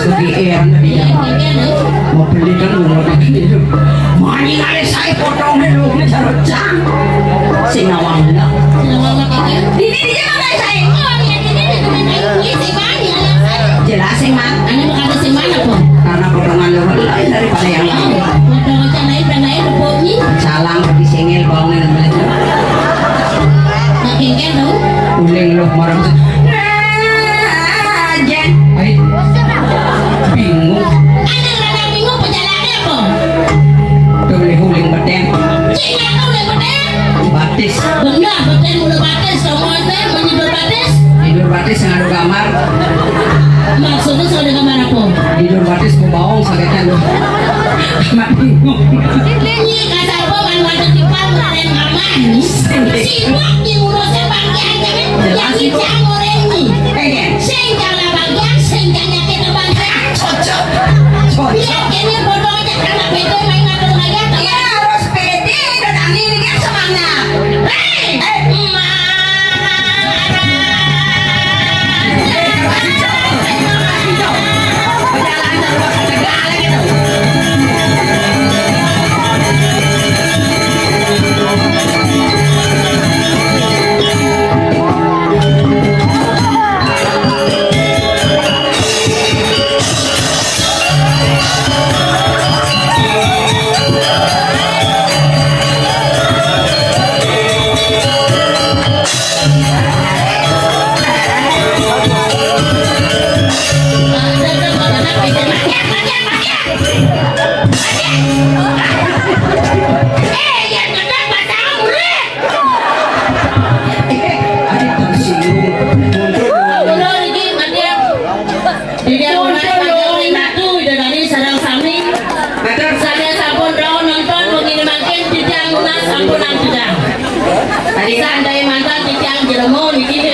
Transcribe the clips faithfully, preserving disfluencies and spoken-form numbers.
Di eyang tadi ya. Mau beli kan mau beli. Mani kali saya potong dulu ini sarocang. Sing nawang nak. Ini dia makan saya. Jelas sing mana? Ini bukan sing mana pun. Karena potongan lu lain daripada yang lain. Potongan lain dan lain rumputnya. Salam di sengel bangunan. Makin kan tuh. Uling lu marang. Nah, Jen. Ai. Bingung. Anak rada bingung pejalannya apa? Tuh beli uling bedeng. Cing, aku uling bedeng. Batis. Benar, bedeng udah batis. Kamu aja mau tidur batis? Tidur batis yang ada gambar. Maksudnya sudah gambar apa? Tidur batis ku baong sagetan. Mak bingung. Ini kata apa, man, wadah timpal, ngoreng aman. Sibuk di ngurusnya bangkian, jangan. Yang hijau ngoreng nih. Pengen. Sing jangan bangkian, sing jangan nyakit bangkian. Cocok. Cocok. Biar kene bodoh aja, karena bete main ngatur gaya, ya, harus pede, dan ini dia semangat. Hei, eh, emak. Jadi, Ratu, Ida Dani, sareng sami. Matur. Sané sampun rauh nonton, wengi mangkin titiang nunas sampun nang titiang. Tadi. Sandai mantan titiang jelema niki.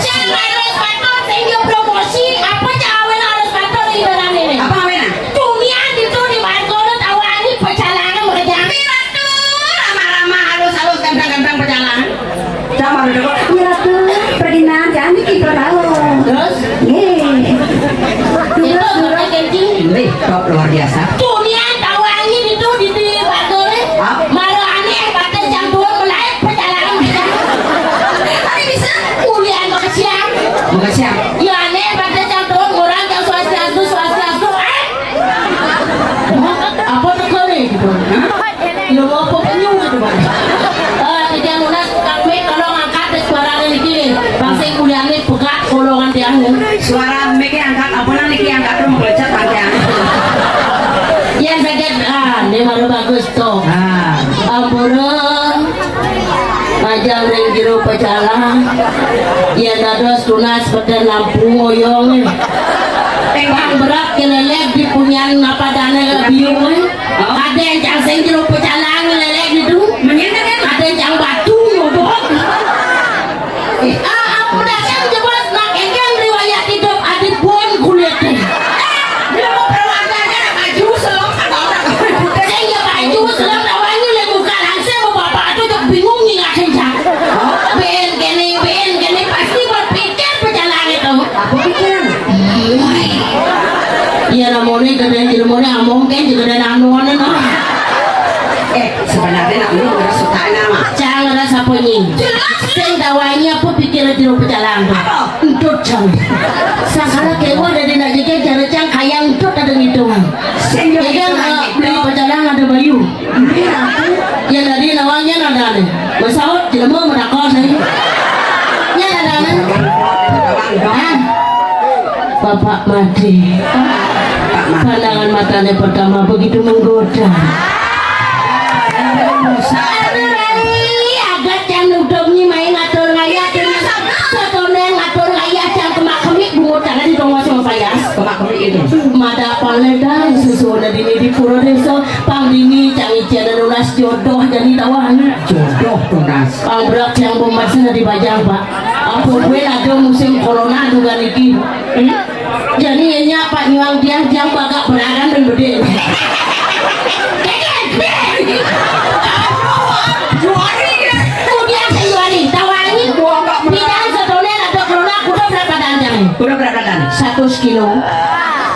Sing harus batur, sing yo promosi, apa cak awén harus batur ing donan ini? Apa awénan? Dunia itu di Margono tawangi pecalangan merejang. Ratu, lama-lama halus-halus, ganteng-ganteng pecalangan. Sama udah kok. Iya, Ratu. Pergi nang, jangan bikin pertawa. Terus? Nih. Itu Ratu, Ratu. Ini top luar biasa. Dunia tawangi itu di, di Margono. Hah? Malah aneh, kata yang tua mulai pecalangan. Tapi bisa. Ulian makan siang. Makan siang. Ya, aneh, kata yang tua orang yang swastiastu, swastiastu. Eh, apa tuh kali gitu? Hah? Lho, apa penyu gitu, Pak? Eh, titiang nunas, kami tolong angkat suaranya niki. Bang sing mulyane pegak kolongan tiang. Suara mic angkat, apa nang niki angkat terus menglecet panjang. Yang sakit, ah, ini baru bagus tuh. Ah. Ampura. Majang ring jero pecalang. Yen dados tunas peten lampu ngoyong. Tembang berat kelelep di punyan apa dane biung. Kadén cang sing jero pecalang lélé gitu. Menyen kan? Kadén cang batu nyobot. Ah, ah, udah saya jebos nak engkén riwayat hidup adit bon kulit. Dia mau perwakilnya ada baju selong atau orang putih. Saya ya baju selong lawannya lagi buka langsung mau bapak tuh tuh bingung nih ngatain cang. Ben kene, ben kene pasti berpikir pecalang itu. Apa pikiran? Iya, namanya gedé ilmunya mungkin juga ada anu-anu, no. Eh, sebenarnya nak lu ngerasa tak nama. Jangan ngerasa apa nyi. Jelas. Sing dawanya apa pikir jero pecalang. Apa? Entut jam. Sakala kewa dari nak jege jare cang kayang entut ada ngitungan. Sing yo. Jadi, eh, beli pecalang ada bayu. Iya, Ratu. Ya, tadi nawangnya ada nih. Masaut, jelema menakon nih. Ya, ada nih. Hah? Bapak Made. Pandangan matanya pertama begitu menggoda. Aduh, Rai, agat yang nudungnya main ngatur ngayah dengan setoné ngatur ngayah yang kemak-kemik bungut tanah di tengah sama payas. Kemak-kemik itu. Mada paledang susunan dini di pura desa. Pang dini cang ijénan nunas jodoh jani tawang. Jodoh tunas. Pang berat yang pembahasan di bajang, Pak. Apa gue ada musim corona juga niki. Hmm? Jani enya Pak nyuang tiang, tiang bagak beragan dan bedé. Kemudian sing juari, tawangi. Bidang setoné ada corona, kuda berapa danjang? Kuda berapa dan? Satus kilo.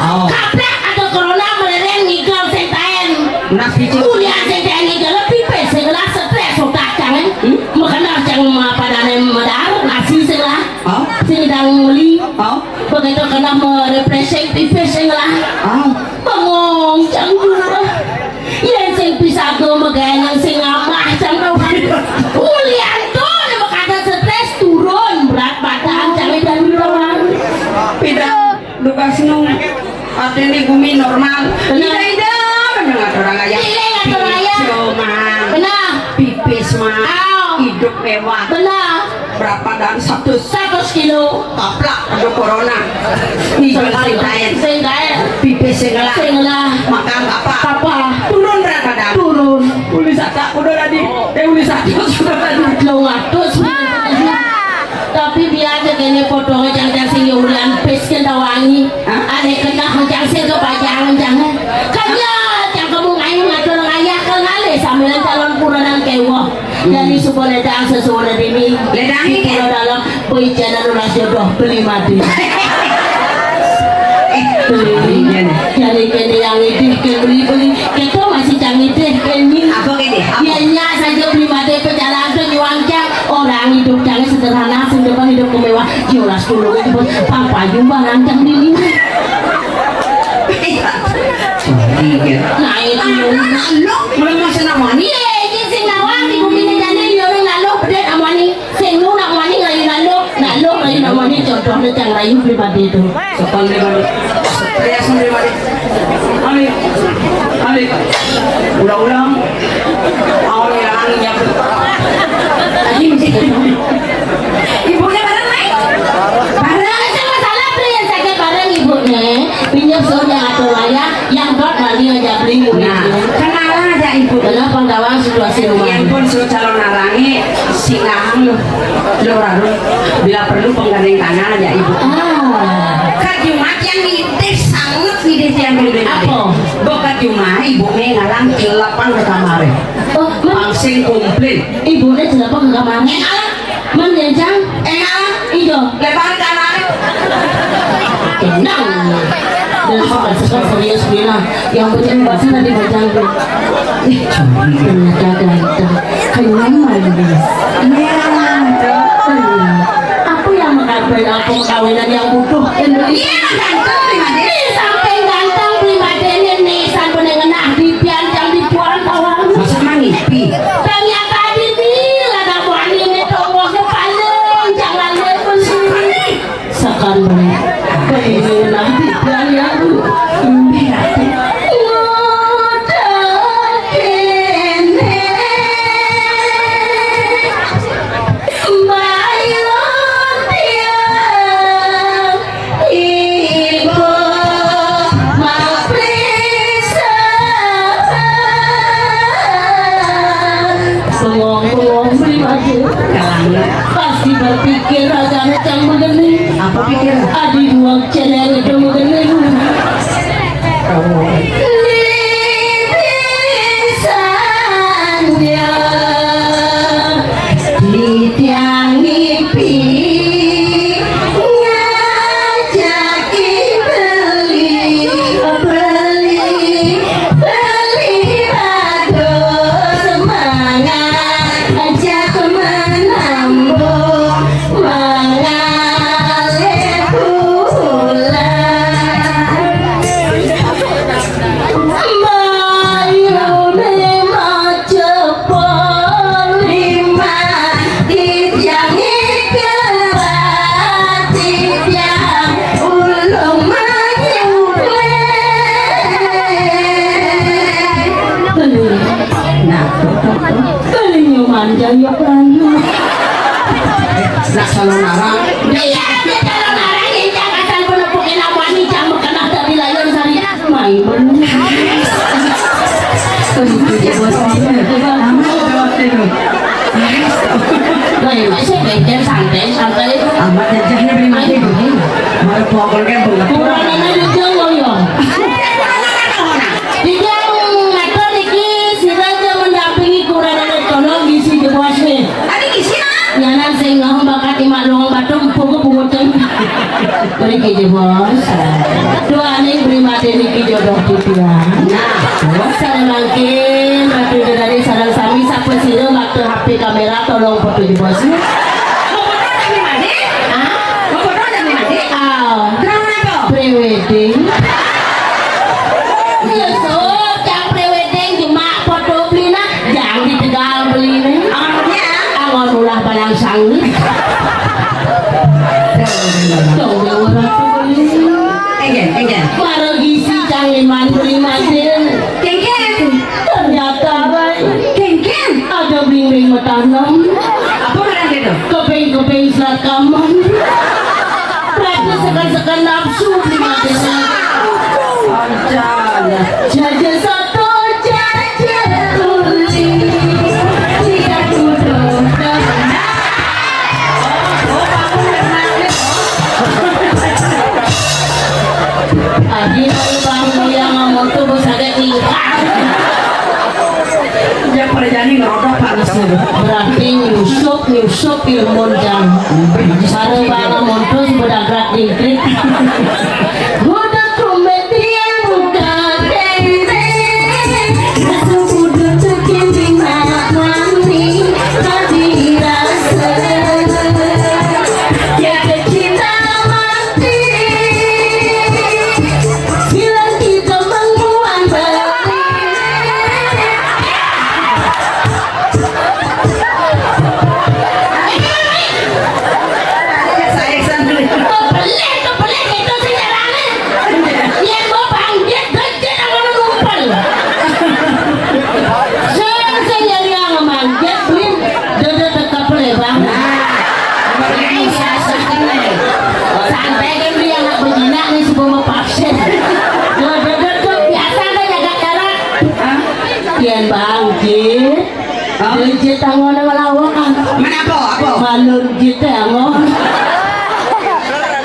Oh. Kaplak ada corona, meleren ngigel sing taen. Nah, picik. Ulian sing taen ngigel, pipis sing ngelah, stres otak cang, eh. Hmm? Makenah cang, ma-, padane medar, nasi sing ngelah. Oh. Sing dang meli. Oh. Begitu kenah merefreshing, pipis sing ngelah. Oh. Bengong cang dua. Yen sing pisaga megaengan sing amah cang kawan. Ulian to ne bekata stres, turun berat badan cang dan kawan. Pida tugas nu. Artine gumi normal. Bener. Ida-ida mendengar orang ayah. Iya, iya, orang ayah. Cuman. Bener. Pipis mah. Au. Hidup mewah. Bener. Berat badan satus. Satus kilo. Kaplak ada corona. Ngigel sing taen. Sing taen. Pipis sing ngelah. Sing ngelah. Makan apa? Apa? Turun berat badan. Turun. Uli satak udah tadi. Eh, uli satus udah tadi. Lo ngatus. Tapi biar aja kene potonge cang-cang sing ya ulian pis kenda wangi. Hah? Ane kenah cang sing kepajangan cang. Kanya cang kemu ngayu ngatur ngayah ke ngalih sambilan calon puranan kewoh. Jadi supaya cang sesuai dini. Ledang iki. Kalau dalam beli channel ulah jodoh beli mati. Eh, beli. Iya nih. Jadi kene yang idih ke beli-beli. Kita masih cang idih ke ini. Apa kene? Apa? Ya, nya saja beli mati pejalan ke nyuang cang. Orang hidup cang sederhana, sing depan hidup kemewah. Jelas dulu itu pun papa jumpa rancang dini. Iya. Iya. Nah, itu. Anak lo, belum masih namanya. Iya, iya, sing nawang di bumi ini jadi, iya, orang lalu, bedek namanya. Sing nu nak wani ngayuh lalu, lalu ngayuh nak wani jodohne cang rayu pribadi itu. Sopan pribadi. Perhiasan pribadi. Alik. Alik. Ulang-ulang. Awal yang nyiap. Ibunya bareng, Mai? Bareng. Sama salah beli yang sakit bareng ibunya. Pinjam suruh yang atur wayah. Yang dot lagi ngajak beli. Nah, kenalan aja ibu. Benar, penggawa situasi rumah. Yang pun suruh calon narangi singang lu. Lu raru. Bila perlu penggandeng tangan aja ibu. Ah. Kak Jumat yang ngidih sangat ngidih tiang gede. Apa? Bo Kak Jumat ibu me ngalang celapan ke kamare. Oh, men- Pangsing komplit. Ibu ne celapan ke kamare. Ngalang. Man, ya, Jang? Enak. Iya. Lebar kanan. Tenang. Dan suka-suka serius, Bina. Yang penting bahasa tadi baca. Ih, ternyata ganteng. Kenyang manis. Iya, tuh. Apa yang mengkawen, apa kawinan yang butuh? Iya, ganteng, Bima. Ih, sampai ganteng, Bima. Ini nih, sampai ngenah di pian, jang di puan, kawan. Masa mah ngipi? Ternyata di bil ada buah ini, tonggohnya paling, jangan level sini. Sekarang ini nanti kalian. Ibu Maprisa. Bengong-bengong pribadi. Pasti berpikir rajane cang begini. Apa pikir? Adi dua channel itu begini. Oh. Ini bisa dia. Titiang ngipi ngajaki beli, beli, beli bado semangat, ajak menambung mangalih bulan. Mayune maca poliman, titiang ikel, titiang ulung manyupleh. Nah, tuh, tuh, tuh. Beli nyuman jayok rayu. Nak salah narang. Iya, dia salah narang, ini jangan asal penepukin apa nih, jangan kena dari layar sari. Main bener. Amat jawab itu. Baik, saya belajar santai, santai. Amat jajahnya beli mati. Baru pokoknya bunga. Kurang aja jauh ya. Dia ngatur niki, sira aja mendampingi kurang aja tolong ngisi jebosne. Tadi ngisi, Nak? Nyanan sing ngomong bakat imak luang batu, empuk ke pungutan. Niki, Bos. Doaning beli mati niki jodoh titiang. Nah, Bos, sareng mangkin Ratu Widadari sareng sami, sapa sira makta H P kamera, tolong foto, Bos. Mau foto tapi mandi? Hah? Mau foto tapi mandi? Ah. Kenapa? Pre-wedding. Iya, sok, cang pre-wedding, cuma foto beli nah. Jang ditegal beli nih. Angonnya? Angon ulah barang sangit. Dong, dong, orang tuh beli. Enggak, enggak. Margi si Cang Liman beli masin. Kengken. Ternyata, baik. Kengken. Ada bling-bling metanam. Apa ngaran gitu? Keping-keping serat kaman. Berarti sekan-sekan nafsu beli masin. Anjay. Jaja satu, jaja uli. Tidak duduk. Adi, kalau bang yang ngomong tuh bos agak tingkah. Ya, pada jadi ngerodok panas nih. Berarti nyusup, nyusup ilmu jam. Sareng bang ngomong tuh sudah gerak dingkrik. Budak kumbet yang buka dende. Masuk budak cekin di mana mani. Tadi rasa. Ya, cinta mati. Bilang kita mengguan balik. Kepelit, kepelit, itu sing nyerane. Yen mbok bangkit, becik aku ngumpul. Sing, sing nyeri yang manjat, Blin. Dodot tetep le, Bang. Nah, ini saya seken nih. Santai kan, Blin, anak bejinak nih, sebelum mau vaksin. Dodot tetep biasa kan jaga jarak. Hah? Yen bangkit, Hah? Becik tangan ngelawan. Mana apa? Apa? Balon kita, Bang.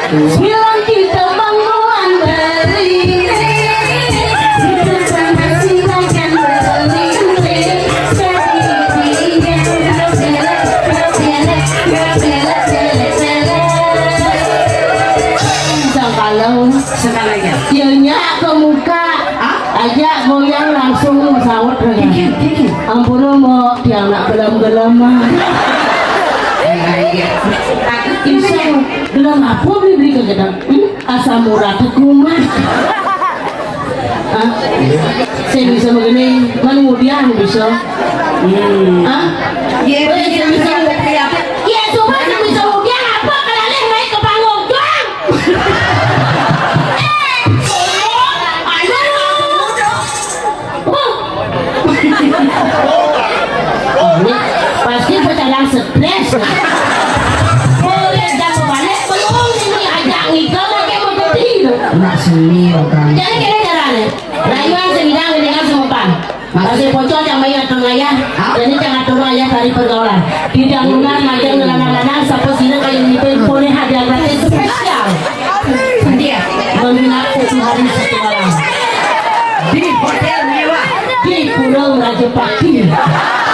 Bilang kita bangun dari kalau sekalanya ya nyak ke muka. Hah? Ajak goyang langsung saut. Kiki, kiki. Ampun, mau tiang nak gelem-gelem. Iya. Bisa gelem apa beli beli ke gedang? Hmm? Asam urat kumat. Hah? Saya bisa begini, mana mudian bisa? Hmm. Hah? Iya, bisa, bisa. Iya, coba bisa mudian apa kalau leh naik ke panggung doang? Eh, ayo. Wah. Ini pasti pecalang stres. Boleh dah balik, belum ini ajak ngikel pakai mau putih. Nak seni orang. Jadi kira caranya, rayuan sing bidang ini kan semupan. Masih pocong yang main atur ayah, jadi jangan atur ayah dari pergaulan. Di bangunan macam lanang-lanang, sapa sira kaya ngipi pune hadiah gratis spesial. Hadiah. Menginap satu hari satu malam. Di hotel mewah. Di Pulau Rajapaksa.